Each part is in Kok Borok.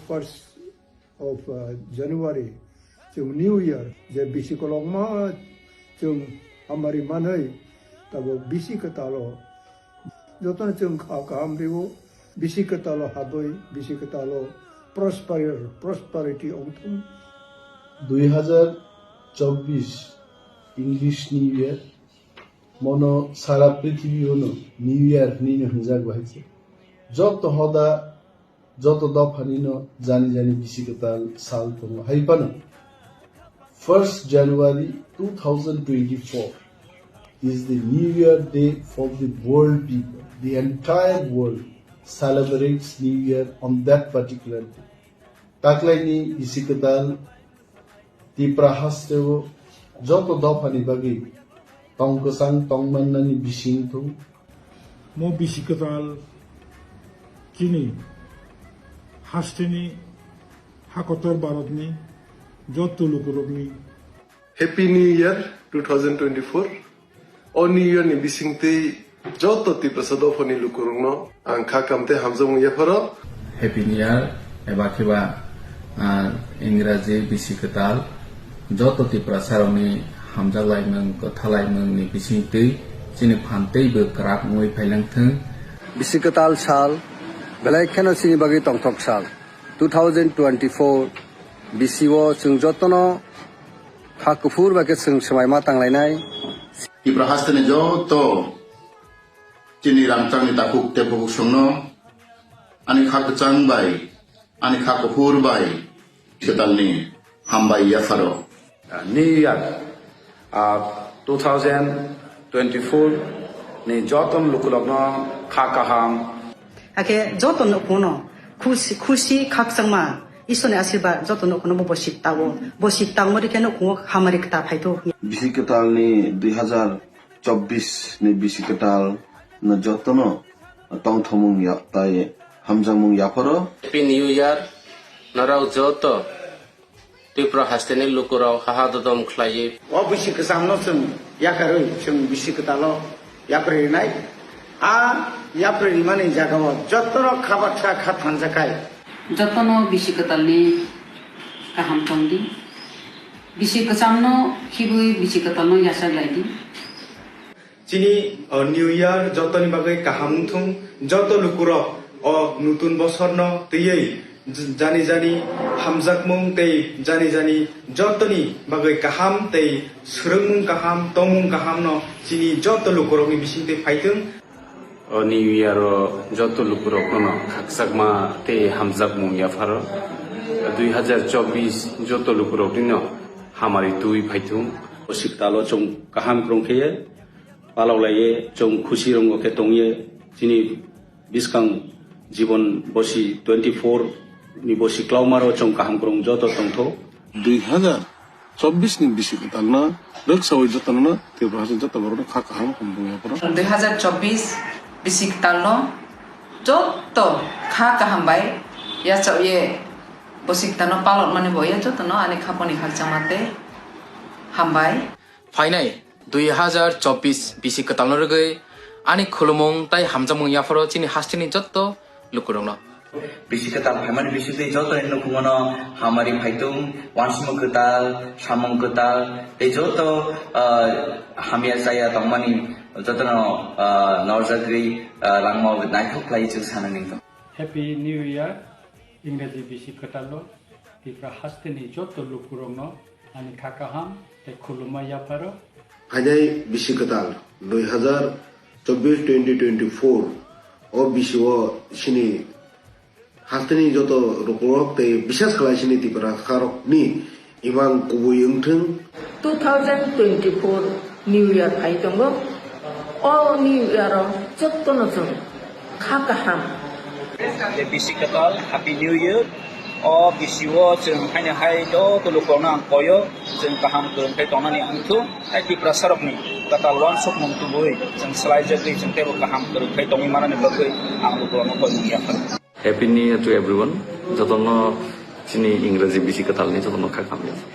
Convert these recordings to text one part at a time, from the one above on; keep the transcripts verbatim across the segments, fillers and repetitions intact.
First of uh, January, chwng New Year, je bisi kolokma chwng hamari manwi, tabuk bisi kwtalo jotono chwng kha kaham rio, bisi kwtalo habwi, bisi kwtalo prosper, prosperity ongthung. Dui hazar chobbish English New Year, mono sara prithibi ono New Year hinwi no hwnjak bahai se. Joto hoda, joto dophani no jani jani bisi kwtal sal tongo. Hai phano first January two thousand twenty-four is the New Year day for the world people. The entire world celebrates New Year on that particular day. Taklaini bisi kwtal Tipra hasteo joto dophani bagwi tong kwchang tong mannani bising thung. Mo bisi kwtal chini hasteni hakotor Bharatni joto lukurokni Happy New Year two thousand twenty-four. O New Year ni bisingtwi joto Tiprasa dophani lukurokno ang kha kam tei hamjakmung yapharo. Happy New Year eba khiba, ah, Ingraji bisi kwtal joto Tiprasarokni hamjaklaimung, kwthalaimungni bisingtwi chini phan teibo kwrak wngwi phailangthwng. Bisi kwtal sal, belai kheno chini bagwi tongthok sal. Two thousand twenty-four bisio chwng jotono kha kuphur bai khe chwng swmai ma tanglainai. Tipra hasteni joto chini rangchakni takhuk tei bukhuk songno ani kha kwchang bai, ani kha kuphur bai, kwtalni hambai yapharo. New Year, ah, two thousand twenty-four ni joto lukurokno kha kaham. Hakhe joto nukhungno khusi, khusi khakchangma Iswrni asirba joto nukhungno bo bosi tao. Bosi tangmani khe nukhungo hamari kwtal phaithu. Bisi kwtalni dui hazar chobbish ni bisi kwtal no jotono tongthomung ya-, tai hamjakmung yapharo. Happy New Year, norok joto Tripura hasteni lukurok haha dodom khlaiwi. O bisi kwchamno chwng yakarwi chwng bisi kwtalo yapri rinai. A yapri rimani jagao jotorok kha baksa kha thanjakai. Jotono bisi kwtalni kaham tongdi. Bisi kwchamno khibwi bisi kwtalno yachak laidi. Chini, o, New Year jotoni bagwi kaham wngthung, joto lukurok o nutun bosorno twiwi j-, jani jani hamjakmung tei jani jani jotoni bagwi kaham tei swrwngmung kaham, tongmung kahamno chini joto lukurokni bisingtwi phaithung. O New Year o joto lukurokno khakchangma tei hamjakmung yapharo. Dui hazar chobbish joto lukuroknino hamari twiwi phaithung. O siktal o chwng kaham kwrwng khe palok laiye chwng khusi rongo khe tongye chini bwskang jibon bosi twenty four ni bosi klaumaro chwng kaham kwrwng joto tongtho. Dui hazar chobbish ni bisi kwtalno rwksawi jotono Tripura hasteni joto borokno kha kaham hamjakmung yapharo. Dui hazar chobbish bisi kwtalno joto kha kaham bai yachakye bosi kwtalno palokmani bo ya jotono ani khaponi khakchangma tei hambai. Phainai dui hazar chobbish bisi kwtalno rwgwi ani khulumung tei hamjakmung yapharo chini hasteni joto lukurokno. Bisi kwtal phaimani bisingtwi jotoni nukhungono hamari phaitung, uansukmung kwtal, samung kwtal, tei joto, ah, hamya chaya tongmani jotono, ah, norjagwi, ah, langmao naithok khlaiwi chwng sana ningtong. Happy New Year, Ingraji bisi kwtalo. Tripura hasteni joto lukurokno ani kha kaham tei khulumma yapharo. Phainai bisi kwtal dui hazar chobbish twenty twenty-four o bisio chini hasteni joto lukurok tei bisas khlai chini Tiprasarokni imang kubui wngthwng. Two thousand twenty-four New Year phai tongo. O New Year o jotono chwng kha kaham. Tei bisi kwtal Happy New Year. O bisio chwng haino hai joto lukurokno ang koyo, chwng kaham kwrwng khe tongnani wngthung. Hai Tiprasarokni kwtal uansukmung tubui chwng swlaijagwi chwng teibo kaham kwrwng khe tongwi manani bagwi ang lukurokno koimung yaphar. Happy New Year to everyone. Jotono chini Ingraji bisi kwtalni jotono kha kaham yaphar.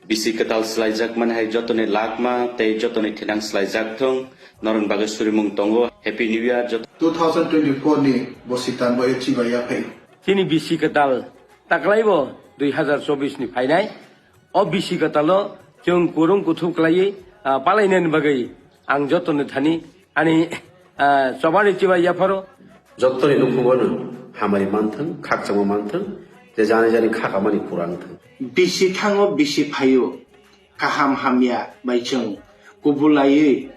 Bisi kwtal swlaijakmani hai jotoni lakma tei jotoni thinang swlaijak thung. Norokni bagwi surimung tongo. Happy New Year joto. Two thousand twenty-four ni bosi tanbo e chiba yaphai. Chini bisi kwtal taklaibo dui hazar chobbish ni phainai. O bisi kwtalo chwng kurung kuthu kwlaiwi, ah, palainani bagwi ang jotono thani ani, ah, chobani chibai yapharo. Jottoni nukhungno hamari manthwng, khakchangma manthwng, je jani jani kha kamani pura wngthwng. Bisi thango, bisi phaio, kaham hamya bai chwng kubulaiwi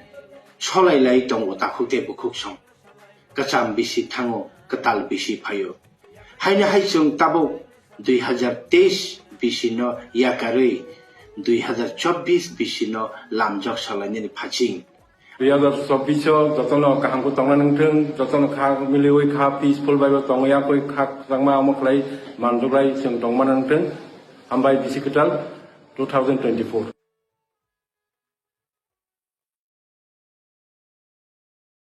solailai tongo takhuk tei bukhuk song. Kwcham bisi thango, kwtal bisi phaio. Haino hai chwng tabuk dui hazar teis bisino yakarwi dui hazar chobbish bisino lamjok salainani phaising. Dui hazar chobbish o jotono kaham khe tongna nangthwng, jotono kha miliwi kha peaceful bai bo tongwi yakwi kha kwchangma omo khlai manjuklai chwng tongma nangthwng. Hambai bisi kwtal two thousand twenty-four.